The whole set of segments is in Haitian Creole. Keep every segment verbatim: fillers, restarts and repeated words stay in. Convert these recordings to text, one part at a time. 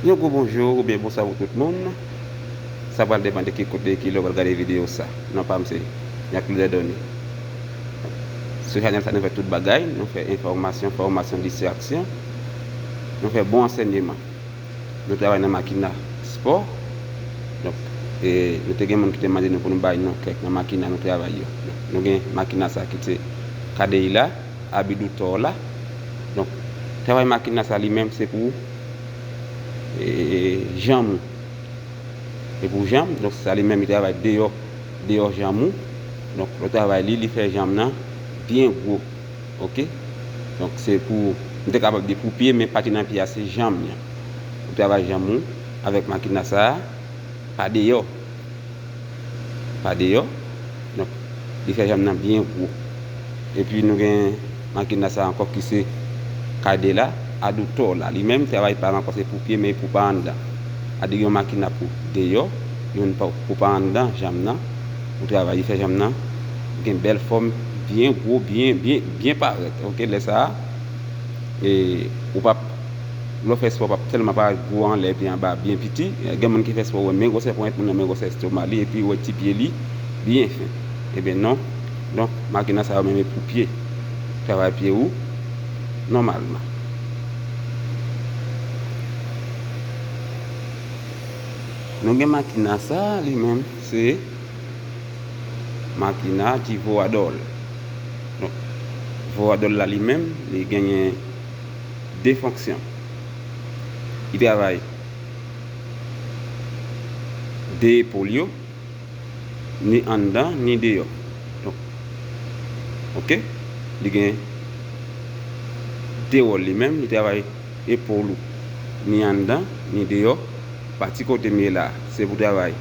Yon gwo bonjou oubyen bonswa pou tout moun. Sa pral depann de ki kote, ki lè w pral gade videyo sa. Non pa m se Jean Claude Dorny. Sou chanèl sa nou fè tout bagay, nou fè enfòmasyon, fòmasyon, distraksyon. Nou fè bon ansèyman. Nou travay nan makina spò. Donk, e, nou te gen moun ki te mande nou pou nou bay non kèk nan makina nou travay yo. Donk, nou gen makina sa ki se Kadeila, Abidou Tor la. Donk, travay makina sa li menm se pou, e, janm ou. E pou janm, donk sa li menm li travay deyò, deyò janm ou. Donk, lè w travay li, li fè janm nan byen gwo. Oke? Donk, se pou, m te kapab di pou pye, men pati nan pye a se janm li an. Ou travay janm ou avèk makina sa a, pa deyò. Pa deyò. Donk, li fè janm nan byen gwo. Epi nou gen makina sa ankò ki se Kadela, Aductor la. Li menm, travay pa l ankò se pou pye, men pou pa anndan. A di gen yon makina pou deyò, youn pa, pou pa anndan, janm nan. Ou travay, li fè janm nan gen bèl fòm, byen gwo, byen, byen, byen parèt. Oke, lè sa a, e, ou p ap, lè w fè espò, w p ap tèlman parèt gwo anlè epi anba byen piti. Gen moun ki fè espò, ou wè men gwosè ponyèt moun nan, men gwosè estoma li, epi ou wè ti pye li byen fen. Ebyen non. Donk, makina sa yo menm e pou pye. Travay pye ou nòmalman. Nou gen makina sa, li menm, se makina di Voadol. Donk, Voadol la li menm, li genyen de fonksyon. Li travay de epòl yo, ni anndan, ni deyò. Donk, oke? Li gen de wòl li menm, li travay epòl ou, ni anndan, ni deyò. Pati kote m ye la, se pou travay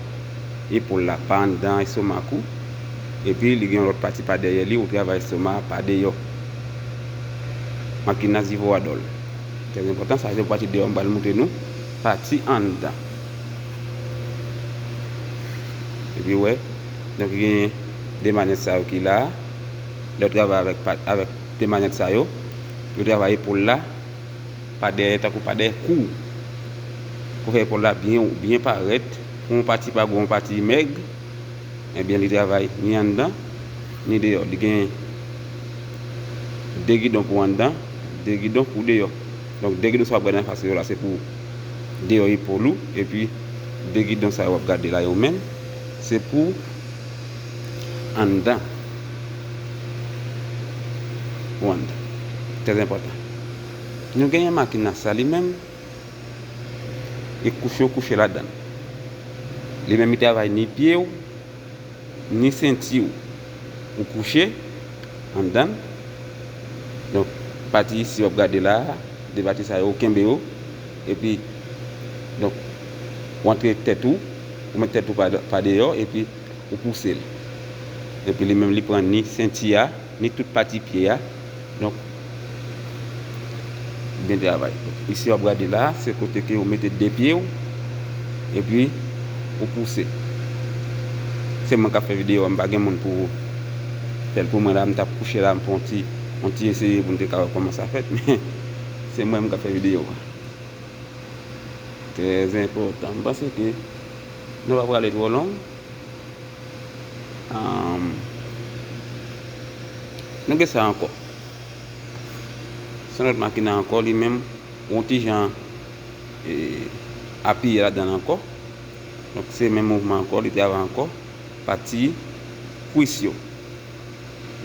epòl la pa anndan estomak ou. Epi li gen yon lòt pati pa dèyè li, ou travay estoma a pa deyò. Makina di Voadol. Trè enpòtan, sa se pati deyò, m pral montre nou pati anndan. Epi wè, donk gen de manyèt sa yo ki la. Lè w travay avèk pa, avèk de manyèt sa yo, yo travay epòl la pa dèyè, tankou pa dèyè kou w. Pou fè epòl la byen, byen parèt, pou yon pati pa gwo, yon pati mèg, ebyen, li travay ni anndan, ni deyò. Li gen de gidon pou anndan, de gidon pou deyò. Donk, de gidon sa w ap gade anfas ou yo la, se pou deyò epòl ou, epi de gidon sa yo w ap gade la yo menm, se pou anndan. Pou anndan. Trè enpòtan. Nou genyen makina sa li menm, e kouche w kouche ladan l. Li menm li travay ni pye w, ni senti w. Ou kouche anndan l. Donk, pati isi w ap gade la a, de pati sa yo, ou kenbe yo. Epi, donk, ou antre tèt ou, ou met tèt ou pa, pa deyò, epi ou pouse l. Epi li menm li pran ni senti a, ni tout pati pye a. Donk, byen travay. Isi w ap gade la, se kote ke ou mete de pye w, epi ou pouse. Se mwen k ap fè videyo a, m pa gen moun pou fè l pou mwen la, m t ap kouche la, m fè yon ti, yon ti eseye pou m te ka wè kòman sa fèt, men se mwen menm k ap fè videyo a. Trè enpòtan. M panse ke nou pa prale twò long. Anm, nou gen sa ankò. Se yon lòt makina ankò, li menm, yon ti jan, e, apiye ladan l ankò. Donk, se menm mouvman ankò, li travay ankò. Pati kwis yo.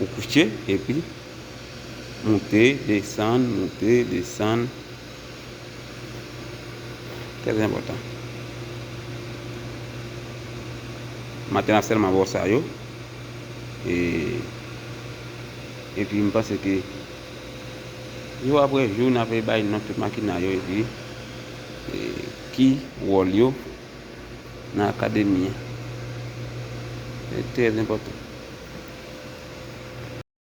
Ou kouche, epi moute, desann, moute, desann. Trè enpòtan. Maten an sèlman ba w sa yo. E, epi m panse ke jou apre jou, n ap bay non tout makina yo, epi, e, ki wòl yo nan akademi an. Se trè enpòtan.